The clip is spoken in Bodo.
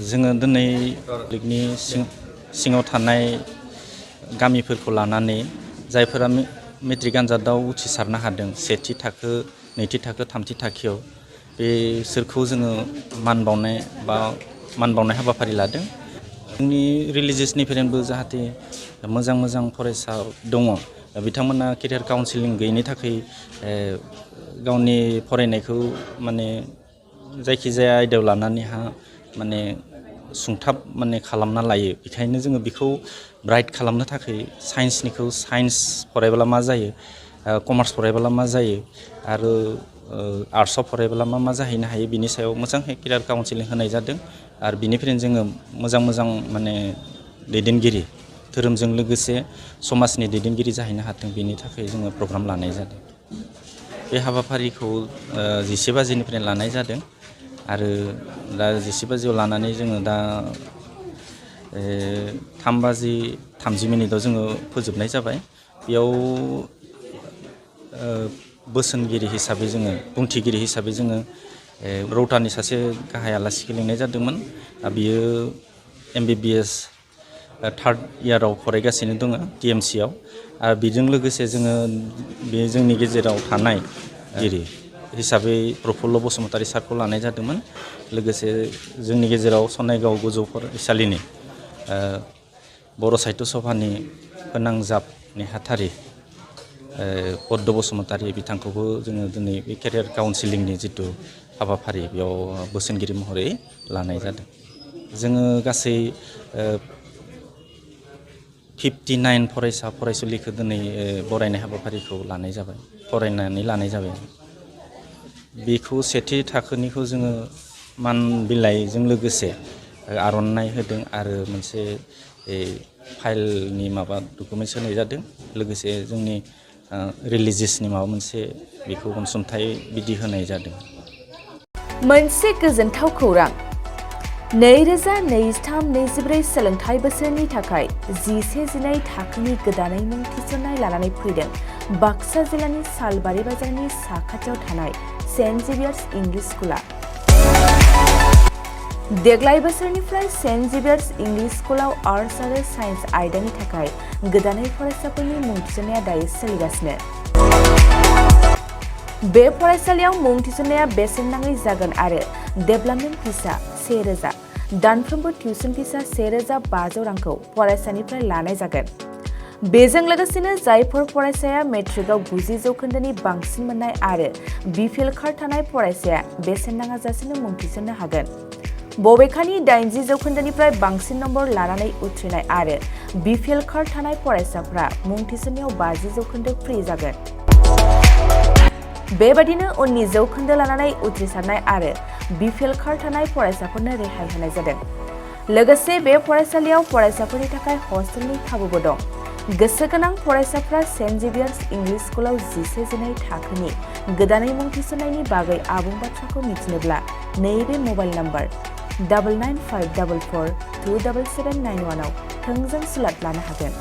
जोङो दिनै लिगनि सिङाव थानाय गामिफोरखौ लानानै जायफोरा मेट्रिक आनजादाव उथ्रिसारनो हादों सेथि थाखो नैथि थाखो थामथि थाखोआव बेसोरखौ जोङो मान बावनाय हाबाफारि लादों। जोंनि रिलिजियासनिफ्रायबो जाहाथे मोजां फरायसा दङ बिथांमोना केरियार काउन्सिलिं गैयिनि थाखाय गावनि फरायनायखौ माने जायखिजाया आयदायाव लानानैहा माने सुंथाब खालामना लायो। बेखायनो जोङो बेखौ ब्राइट खालामनो थाखाय साइन्सनिखौ साइन्स फरायब्ला मा जायो, कमार्स फरायब्ला मा जायो आरो आर्ट्सआव फरायब्ला मा जाहैनो हायो बिनि सायाव मोजाङै केरियार काउन्सिलिं होनाय जादों। आरो बिनिफ्रायनो जोङो मोजां माने दैदेनगिरि धोरोमजों लोगोसे समाजनि दैदेनगिरि जाहैनो हाथों बेनि थाखाय जोङो प्रग्राम लानाय जादों। बे हाबाफारिखौ 10 बाजिनिफ्राय लानाय जादों आरो दा 10 बाजियाव लानानै जोङो दा 3:30 जोङो फोजोबनाय जाबाय। बेयाव बोसोनगिरि हिसाबै जोङो बुंथिगिरि हिसाबै जोङो रौतानि सासे गाहाय आलासिखौ लिंनाय जादोंमोन। बियो MBBS 3rd इयाराव फरायगासिनो दङ TMCआव। आरो बेजों लोगोसे जोङो बे जोंनि गेजेराव थानाय गिरि हिसाबै प्रफुल्ल बसुमतारी सारखौ लानाय जादोंमोन। लोगोसे जोंनि गेजेराव सनायगाव गोजौ फरायसालिनि बर' साहित्य सभानि फोनांजाब नेहाथारि पद्म बसुमतारी बिथांखौबो जोङो दिनै बे केरियार काउन्सिलिंनि जिथु हाबाफारि बेयाव बोसोनगिरि महरै लानाय जादों। जोङो गासै 59 फरायसा फरायसुलिखौ दिनै बरायनाय हाबाफारिखौ फरायनानै लानाय जाबाय। बेखौ सेथि थाखोनिखौ जोङो मान बिलाइजों लोगोसे आर'नाइ होदों आरो मोनसे फाइलनि डकुमेन्ट्स होनाय जादों। लोगोसे जोंनि रिलिजियासनि माबा मोनसे बेखौ अनसुंथाइ बिदि होनाय जादों। मोनसे गोजोनथाव खौरां 2023-24 सोलोंथाइ बोसोरनि थाखाय 11-12 थाखोनि गोदानै मुं थिसननाय लानानै फैदों बाक्सा जिल्लानि सालबारि बाजारनि साखाथियाव थानाय सेन्ट जेभियार्स इंलिश स्कुला। देग्लाय बोसोरनिफ्राय सेन्ट जेभियार्स इंलिश स्कुलाव आर्ट्स आरो साइन्स आयदानि थाखाय गोदानै फरायसाफोरनि मुं थिसननाया दायो सोलिगासिनो। बे फरायसालियाव मुं थिसननाया बेसेन नाङै जागोन आरो डेभेलपमेन्ट फिसा 1000, दानफ्रोमबो टिउसन फिसा 1500 रांखौ फरायसानिफ्राय लानाय जागोन। बेजों लोगोसेनो जायफोर फरायसाया मेट्रिकआव 90 जौखोन्दोनि बांसिन मोननाय आरो BPL कार्ड थानाय फरायसाया बेसेन नाङाजासेनो मुं थिसननो हागोन। बबेखानि 80 जौखोन्दोनिफ्राय बांसिन नम्बर लानानै उथ्रिनाय आरो BPL कार्ड थानाय फरायसाफ्रा मुं थिसननायाव 50 जौखोन्दो फ्रि जागोन। बेबादिनो उननि जौखोन्दो लानानै उथ्रिसारनाय आरो BPL कार्ड थानाय फरायसाफोरनो रेहाय होनाय जादों। लोगोसे बे फरायसालियाव फरायसाफोरनि थाखाय हस्टेलनि खाबुबो दं। गोसो गोनां फरायसाफ्रा सेन्ट जेभियार्स इंलिश स्कुलाव 11-12 थाखोनि गोदानै मुं थिसननायनि बागै आबुं बाथ्राखौ मिथिनोब्ला नैबे मबाइल नम्बर 9954427791 आव थोंजों सुलाद लानो हागोन।